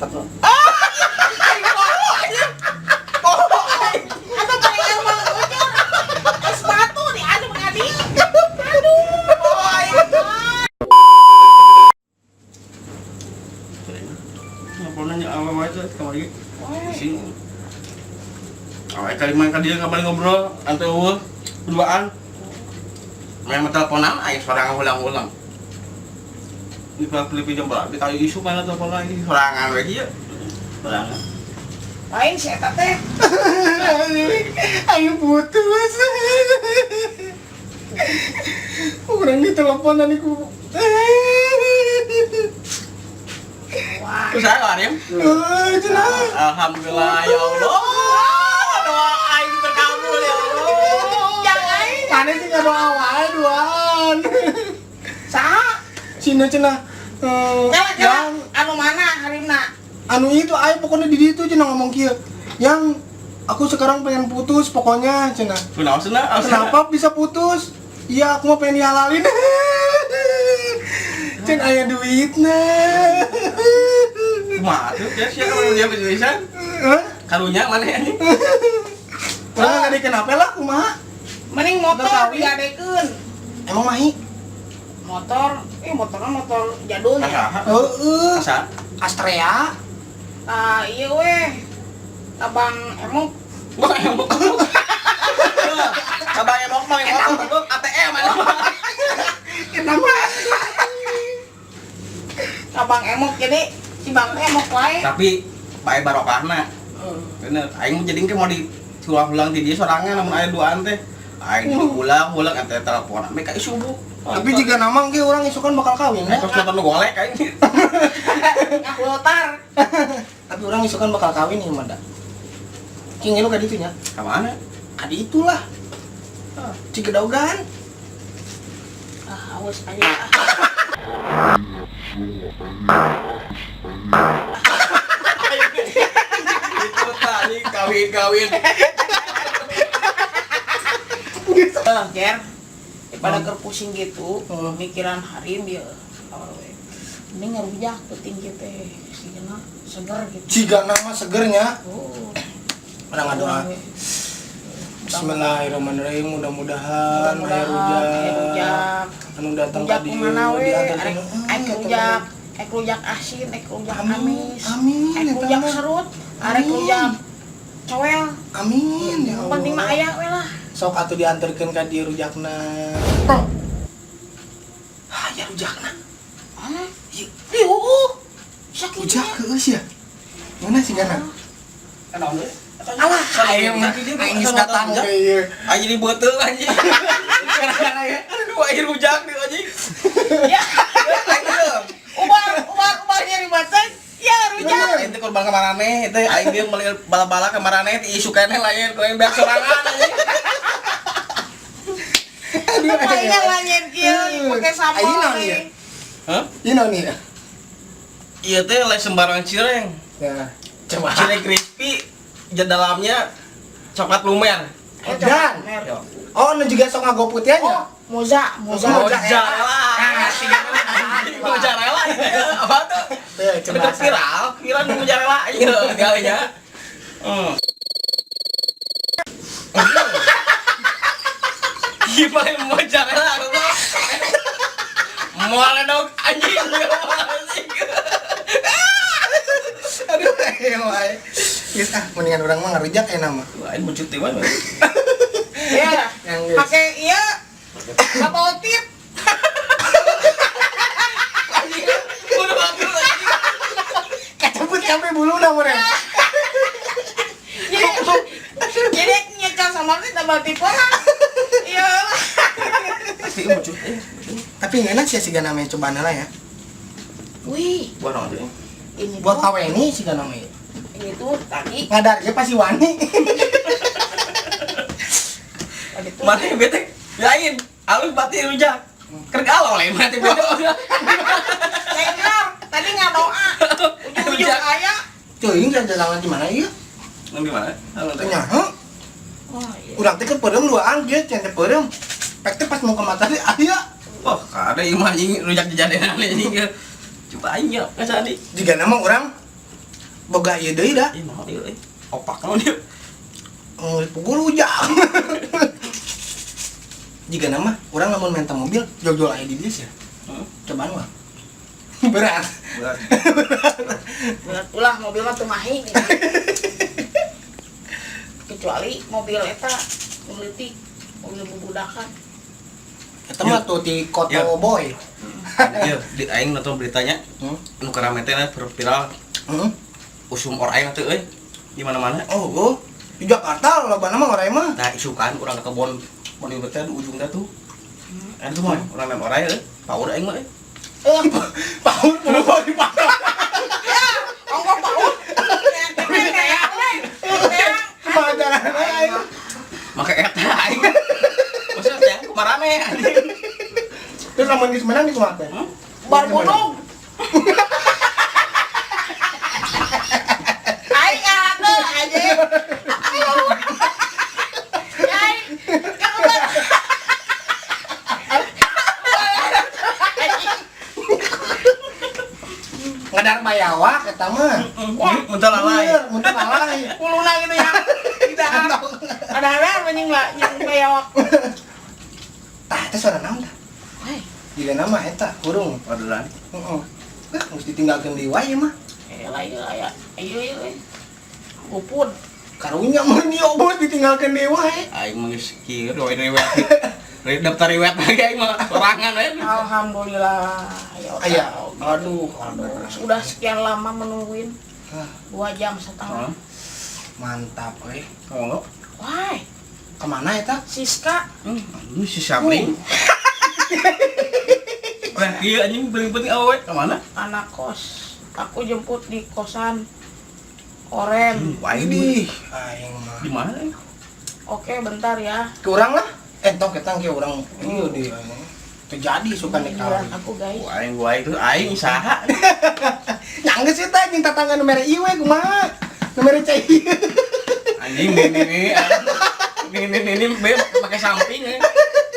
Copot. Aing poho anjing. Poho aing. Atau paling mah ujur. Es batu nih, aduh mengadi. Aduh. Poho aing. Nelponannya awewe teh kamari. Sing. Awewe kali main ka dieu kamari ngobrol ante eueuh berduaan. Main teleponan aing sorangan ulang-ulang. Di pelipis jam berapa? Kali isu mana telepon lagi sorangan we kieu. Sorangan. Lain si eta teh. Aing putus. Urang diteleponan iku. Wah. Terus saya Arif. Eh, cenah. Alhamdulillah ya Allah. Doa aing terkabul ya Allah. Jangan. Mana sih ngadoa wae duaan. Saha? Cina cenah. Eh, Kela kela yang anu mana harimna? Anu itu aing pokoknya di ditu cenah ngomong kieu. Yang aku sekarang pengen putus pokoknya cenah. Kunaon cenah? Kenapa bisa putus? Iya, aku mau pengen dihalalin. Cen aya duitna. Kumaha tuh ya sia kalau dia bisa. Hah? Karunya mana anjing? Urang tadi kenapa lah kumaha? Mending motor Udah kawin. digadekeun. Emang mahi? Motor, motornya motor jadul ya. Asa? Heeh. Asa? Astrea. Nah, iya weh. Abang emok. Bang emok. Abang emok mah motor ATM mana. Eta mah. Abang emok jadi si bang teh emok wae. Tapi bae barokahna. Bener, aing jadi ke mau di ulang ti dia sorangan lamun aya duaan teh. Aing diulang-ulang ente telepon ame ka subuh. Tapi jika nama ge urang isukan bakal kawin ya. Terus nonton golek aing. Ngakulotar. Tapi urang isukan bakal kawin nih mah da. King lu ka ditu nya. Ka mana? Ka ditu lah. Cigedogan. Ah, awas aja. Itu tadi kawin-kawin. Ger, daripada keur pusing gitu, Oh. mikiran harim ya. Awal we. Mending ngerujak penting gitu teh. Sigana seger gitu. Jika nama segernya. Oh. Urang ngadoa. Bismillahirrahmanirrahim. Mudah-mudahan aya rujak. Aya rujak. Anu datang Rujak ka dieu kumaha we? diantarkeun. Arek Ah, arek eta rujak, arek rujak asin, arek rujak Amin, amis. amin, Arek eta rujak mah. serut, arek Amin. rujak cowel. Amin ya Yang penting mah Allah. aya we lah. Sok atuh diantarkeun ka dieu rujakna. Ah, ya rujakna. Mana? Ieu Ih, heueuh. Sakitu rujak heueuh sia. Mana sih gana? Alah, aing mah aing geus datang ke ieu. Aing jadi beuteung anjing. Gara-gara ya. Aduh, aing rujak deui anjing. Ya, Aing teu. ubar ubar ubar nyari bacang. Ya rujak. Aing teh korban ka maraneh teh aing dia meuli bala-bala ka maraneh teh isu keneh lain ku aing beak sorangan anjing. Aduh, Apa ini lanyen kieu pakai sambal. Aing naon ieu? Hah? Ieu naon ieu? Iya teh lain sembarang cireng. Ya, coba. Cireng crispy di dalamnya coklat lumer. Eh, Dan. Oh, nu juga sok ngagoput ya nya? Oh, moza, moza. Mozzarella. Nah, Mozzarella iya. Apa tuh? Ya, coba. Itu viral, viral di mozzarella iya kalinya. Gimana mozzarella aku tuh? Mual dong anjing. Anjing. Aduh, ayo wae. Geus ah, mendingan urang mah ngarujak aya nama. Wah, ini muncul tiba. Iya. Yang geus. Pakai iya. Apa tip? Anjing, udah banget anjing. Kacabut sampai buluna meureun. Jadi nyecal sama teh tambah tip lah. Iya. Pasti muncul. Tapi ngeunah sih siga namanya cobaan lah ya. Wih, Buat naon teh? ini Buat tuh, kaweni siga namanya. ini tuh tadi Ngadar ge pasti wani. tadi tuh Mana yang bete? Lain, alus pati rujak. Keur galau lain mati bete. Lengar, tadi nggak doa. Ujung-ujung Rujak. aya. Teuing jalan di mana ieu? Nang di mana? Teu nyaho. Wah, iya. Urang teh keur peureum duaan ge can teh peureum. Pek teh pas mau ke mata teh aya. Wah, kada ieu mah anjing rujak jajanan anjing. Coba aing ya, ka sadi. Jika nama urang Boga ieu deui da. Ih, naon ieu euy. Opak naon ieu? Pukul rujak. Jika nama orang lamun minta mobil jol-jol aya di dieu sih. Heeh. Cobaan mah. Berat. Berat. Berat ulah mobil mah teu mahi. Kecuali mobil eta nu leutik, mobil bubudakan. Eta mah tuh di Koto Ya. Boy. Ieu di aing nonton beritanya Hmm? nu karame teh viral Hmm? usum orai teh euy di mana-mana. Oh, oh. Di Jakarta lobana mah orai mah. Nah, isukan urang ke kebon mobil teh di ujung teh tuh. Ada tuh mah urang lem orai euy. Paur aing mah euy. Eh, Paur mau di paur. ongkos paur. Kumaha carana aing? Make eta aing. Maksudnya teh kumarame anjing. Terus lamun geus menang di kumaha teh? Hmm? Bar gunung. Aing ada aja. Aing kamu kan Ngadar bayawak eta mah. Muntah lalai. Bener, muntah lalai. Puluna gitu ya. Tidak ada anjing lah yang bayawak. Tah eta suara naon tah? Hei, Jika nama eta hurung. Orderan. Heeh. Eh, mesti ditinggalkeun deui wae mah. eh lah iya ya. Iya iya. Upun. Karunya mun diobot ditinggalkeun deui wae. Aing mah geus kieu riwayat riwayat. Daftar riwayat lagi aing mah sorangan we. Alhamdulillah. Ya Allah. Aya. Aduh, Sudah sekian lama menungguin. Ah, 2,5 jam. Mantap euy. Ngomong. Wah, Kemana eta? Siska. Ini si Sapling. Wah, iya anjing paling penting awewe ka mana? Anak kos. Aku jemput di kosan Oren. Wah, ini Idih, aing mah. di mana? Oke, bentar ya. Ke urang lah. Eh, tong ketang ke urang. Iya deh. Terjadi suka nih Giliran aku guys. Wah, aing gua itu aing saha. Nyanggeus sih teh jeung tatangga nu mere ieu we kumaha? Nu mere cai. Anjing ini ini ini ini ini be pakai samping ya.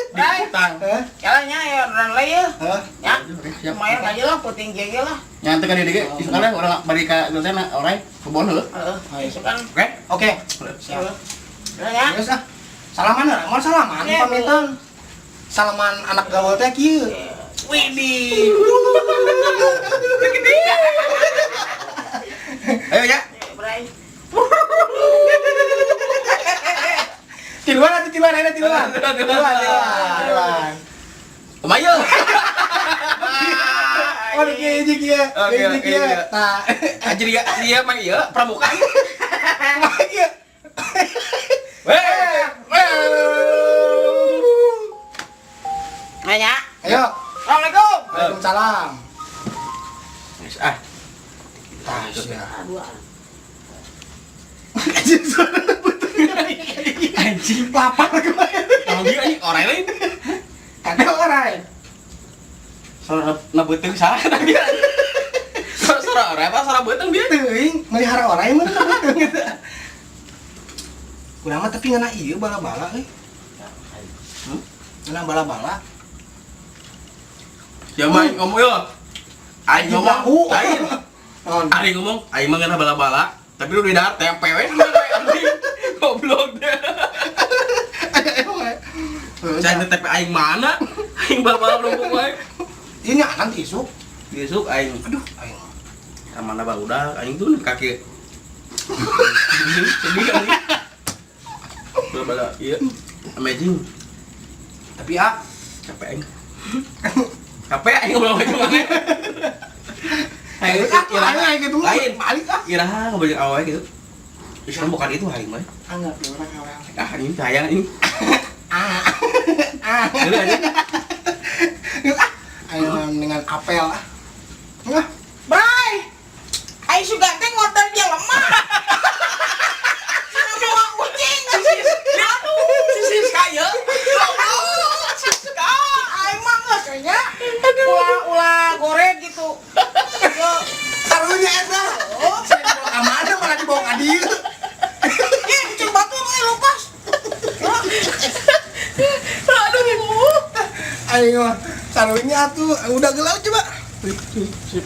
Di hutang. Hah? Jalannya ya orderan lah ya. Hah? Ya, lumayan aja lah, puting jege lah. Nyantai kan dia isukan lah orang balik ka teh na orai kebon heuh. Heeh, itu kan. Oke. Oke. Siap. Udah ya. Geus ah. Salaman lah, mau salaman Oke, pamitan. Salaman anak gaul teh kieu. Widih. Ayo ya. Bray. Tiluan atuh tiluan, ayo tiluan. Tiluan, Tiluan, tiluan. Kumaha? Oh, kieu hiji kieu. Oke, Hiji oke, kieu. iya. Tah. Anjir ya, dia mah ieu pramuka. Kumaha kieu? Weh. Nanya. Ayo. Assalamualaikum. Waalaikumsalam. Geus ah. Tah, sia. Aduh. Anjing suara betul. Anjing. Lapar kemarin. Kalau dia anjing orai lain. Kagak orai. Suara na beuteung saha tadi. Suara suara orai apa suara beuteung dia? Teuing melihara orai mah teu gitu. Kurang mah tapi ngeuna ieu bala-bala euy. Hmm? Ngeuna bala-bala. Ya mah ngomong yo. Aing ngomong. Aing. Naon? Aing ngomong, aing mah ngeunah bala-bala, tapi lu di dahar tempe we anjing. Goblok deh. Saya tempe aing mana? Aing bala-bala belum wae. Ieu nya nanti isuk. Besok aing Aduh, aing. ka mana barudak aing tuh kaki. Sedih anjing. Bala-bala iya. Amazing. Tapi ah, Capek aing. Capek aing ngobrol sama mana. Aing ah, aing aing gitu mah. Lain. Balik ah. Iraha ngobrol jeung awewe gitu. Justru bukan itu aing mah. Anggap ya orang awewe. Ah, ini sayang ini. Ah. Ah. Geuleuh anjing. Ah, aing mah dengan apel ah. Nah, Bray. Aing sugan teh ngorder dia lemah. Sama kucing. Aduh. Si Siska ya. Siska. Aing mah geus nya. Ulah ulah goreng gitu. Yo, karunya eta. Oh. Saya dibawa ka mana malah dibawa ka dieu. Ih, kucing batu euy lepas. Aduh. Aing mah sarunya atuh udah gelap coba. Sip.